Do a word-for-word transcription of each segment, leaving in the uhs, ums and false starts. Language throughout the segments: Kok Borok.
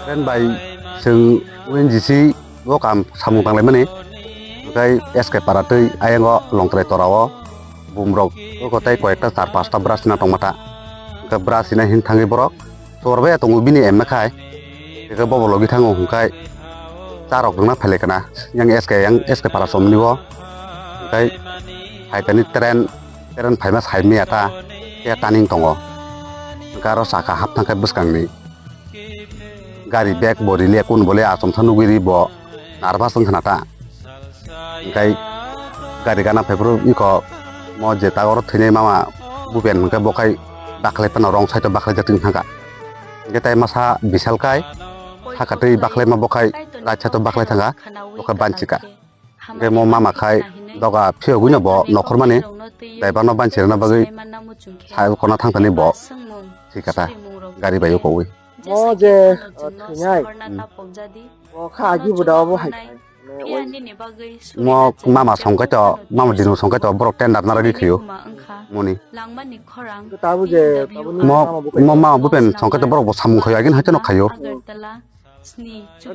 Ren bai, chwng O N G C o kam samung tanglaimani, hwnkhe S K para tei ayang o Longtrai tora o bumrok o tei koi ekta char pasta bwrasina tongma ta, hwnkhe bwrasina hin thangwi borok Chuwar bai tongo bini M A khai. Eko bobo logi thango hwnkhe charok rwna phailai kana. Yang S K, yang S K para somni bo. Hwnkhe phaitani train, train phaima sai maya ta. Khe taning tongo. Hwnkhe aro saka hap thangkhe bwskangni. Gari bag bo rili kun bole achomsa nugwi ri bo. Nervous wngkha na ta. Hwnkhe gari gana phaiphuru iko mo je ta oro thwinai mama bupen hwnkhe bo khai bakhlai phano wrong side o bakhlaijak wng thangkha. Hwnkhe tai masa Bishal khai sakha twi bakhlaima bo khai right side o bakhlai thangkha, bo khai banchika. Hwnkhe mo mama khai doga phiyogwino bo nokhormani driver no banchirwna bagwi sai kono thangthani bo thwikha ta gari bai o kowi. Mo je, uh, thwinai. Hmm. Bo kha agi bo da bo hai khai. Mo mama songkai to, mama dinu songkai to, borok tender narwgwi khaio. Moni. Tabuk je, tabuk ni mo, mama bo mo mama bupen songkai to borok bo samung khaio, agin haiteno khaio.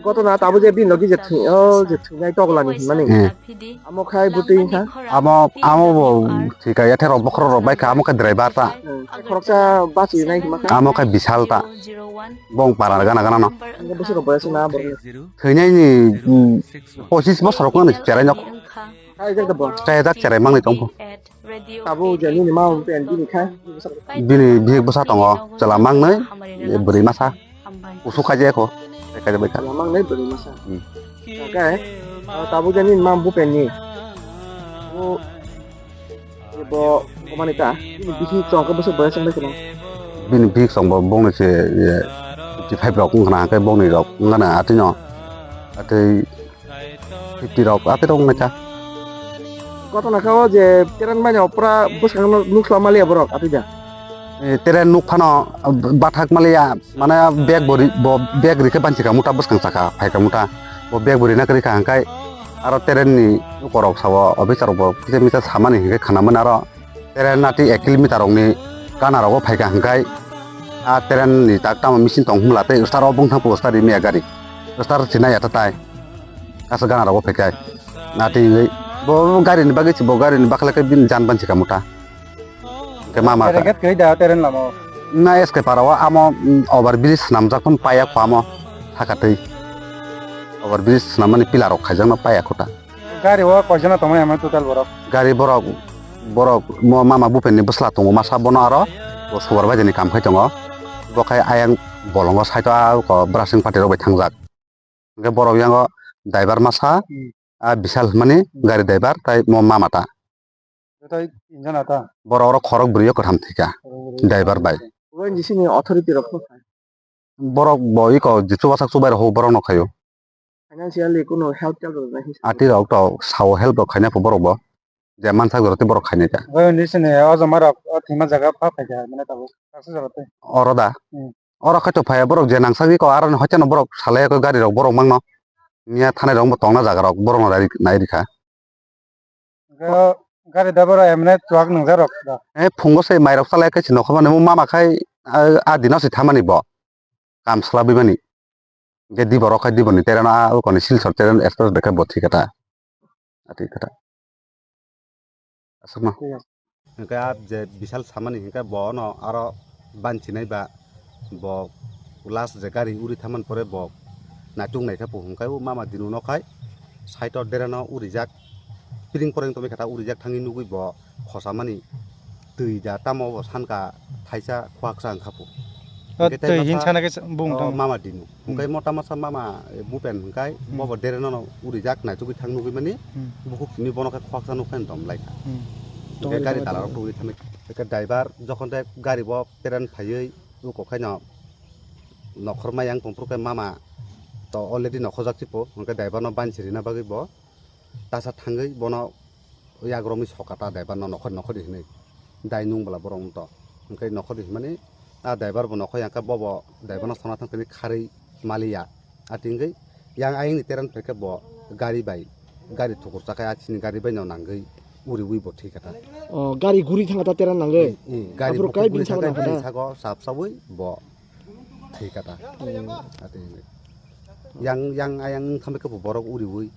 Gotona tabuk je bini logi je thwi, o je thwinai togla ni hinmani. Hmm. Amo khai bwtwi wngkha? Amo, amo bo thika ya, therok bokhorok rok bai kha, amo khe driver ta. Hmm. Khoroksa bachwi nai hima kha? Amo khe Bishal ta. Bong para gana gana no. Bwswk rok boyas na borok ni? Thwinai ni, mm, pochis bosor rok no cherai nok. Khaijak da bo? Khaijak cherai mangni tong pho. Tabuk je nini ma bini khai? Bini bihik bwsa tongo, chwla mangnwi, bwrwi masa. Kusu khaijak kho, khaijak bai kha. Lamang nai bwrwi masa. Hmm. Hwnkhe, ah, tabuk jani mam bupen ni. Bo, bo, bo mani ta. Bini bihik chong khe bwswk boyas wng bai kheno. Bini bihik chong bo bongni se, ye, fifty five rok wng khna, hwnkhe bongni rok wng khna atwi no. Atwi fifty rok, atwi rok wngkha. Gotona kha o je train mani opra bwskango nukla maliya borok, atwi da? Eh, train nuk phano bathak maliya, mane bag bo ri-, bo bag rikhe banchika muta bwskang saka phaika muta. Bo bag bo rina kwrwi kha hwnkhe aro train ni lukorok sao, officer rok bo kisa misa samani hwnkhe khwnamani aro. Train atwi ek kilometer rokni gana rogo phaikha hwnkhe, a train ni tak tamo machine tong hwnla tei start o bwngthang po start rimya gari. Start sinai ya tatai. Kaisa gana rogo phaikha. Atwi wngwi bo gari ni bagwi se bo gari ni bakhlai khe bini jan banchika muta. Hwnkhe mama Target kwrwi da train lama o. Na S K para o amo, mm, over bridge swnamjak phano paiya kho amo thaka twi. Over bridge swnammani pillar rok khaijakno paiya kho ta. Gari o koijon tongmani ama total borok? Gari borok, borok mo mama bupen ni bwsla tongo masa bono aro bo supervisor ni kam khai tongo. Bo khai ayang bolongo side o a uko brasing party rok bai thangjak. Hwnkhe borok yango driver masa, hmm, a Bishal hwnmani, hmm, gari driver tai mo mama ta. Joto injon ata? Borok oro khorok bwrwi o kwtham thwikha. Khorok bwrwi. Driver bai. Oro ni sini authority rok kho khai? Borok bo iko je chubasak chubai rok borok no khaio. Financially kuno help tel rok nai. Ati rok to sao help rok khaina pho borok bo. Je mansak rok tei borok khainai ta. Oro ni sini o joma rok o thwima jaga pha phaikha mane tabuk. Kaisa jaga tei. Oro da? Hmm. Oro khai to phaiya borok je nangsak iko aro ni hoiteno borok salai iko gari rok borok mangno. Niya thanai rok bo tongna jaga rok borok no nai rikha. Ga-, gari driver rok emne chuak nungjak rok da. Eh, phungo se mairok salai khe se nokho mani, mo mama khai, ah, ah, dino se thamani bo. Kam sala bimani. Ge di borok khai di boni tereno, ah, ukoni Silchar tereno express bekhe bo thikata. Ati kata. Asukma. Thik ase. Hingke ah je Bishal samani hingke bo no aro banchi nai ba bo last je gari uri thamani pore bo naituk naikha po hingke o mama dinu no khai side o dera no urijak piring poreng tongwi kha ta urijak thangwi nugwi bo khosamani twi da tamo bo sanka thaisa khwaksa wngkha po O, hingke tei twi masa, hinsana khe bung o, tamo. Mama Dinu. Hmm. Hingke mota masa mama, e, Bupen hingkai, hmm, bobo dere nono urijak naitugwi thang nugwi mani, hmm, bukhuk simi bono khe khwaksa nukhe dom laikha. Hmm. Hingke gari dalarok tugwi thangwi. Hingke driver jokhon de gari bo teren phaiwi uko khaino nokhor mayang tongphuru khe mama to already nokhorjak chipo, hingke driver no bansi rina bagwi bo tasa thangwi bono yak romwi sokata driver no nokhor nokhor di hinwi. Dai nung bwla borok wng to. Hingke nokhor di hinmani a driver bo nokhor yang khe bobo driver no sona thang tini kharwi maliya. A tingwi yang ayang ni teran phaikhe bo gari bai, gari thukur chakhe a chini gari bai no nangwi uriwi bo thwi kata. O, gari guri thangkata teran nangwi? I, i, gari aphuru bukhuk kai guri bini sago thangkhe nangkha bini da? Sago sap sawi bo thwi kata. Hmm. Ati hinwi. Yang, yang ayang wngkha khe bo borok uriwi.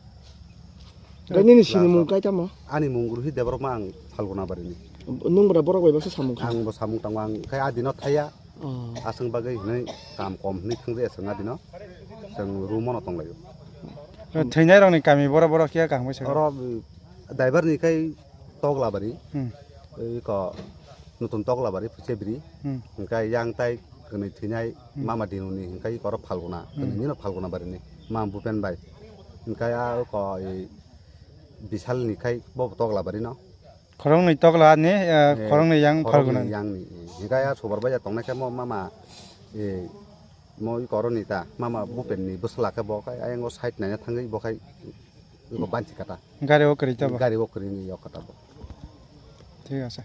Tei nini sini mung kai tamo? Ani mung ruhi Debbarma ang Phalguna barini. Nung bwrwi borok bai baksa samung kha? Ang bo samung tango ang khai a dino thaya. Oh. Aswng bagwi hinwi kam kom hinwi thangdi aswng a dino. Chwng room o no tonglaio. Thwinai rokni kami bora bora khe kaham khe sakha? Oro, uh, driver ni khai Toglabari. Hmm. Iko nutun Toglabari Phuchebri. Hmm. Hingkai yang tai kwnwi thwinai, hmm, mama Dinuni hingkai oro Phalguna. Hmm. Kwnwi nino Phalguna barini. Mama Bupen bai. Hingkai a iko, i, Bisal ni khai bo Toglabari no. Khoroknwi tokla ni, eh, eh, khoroknwi yang khoroknwi Phalguna. Yang ni. Hingkai a subar bai ya tongnai khe mo mama, eh, mo i koroni ta, mama Bupen ni bwsla khe bo khai ayang o side naina thangwi bo khai bo banchi kata. Gari o kwrwi ta bo? Gari o kwrwi ni yok kata bo. Thik ase.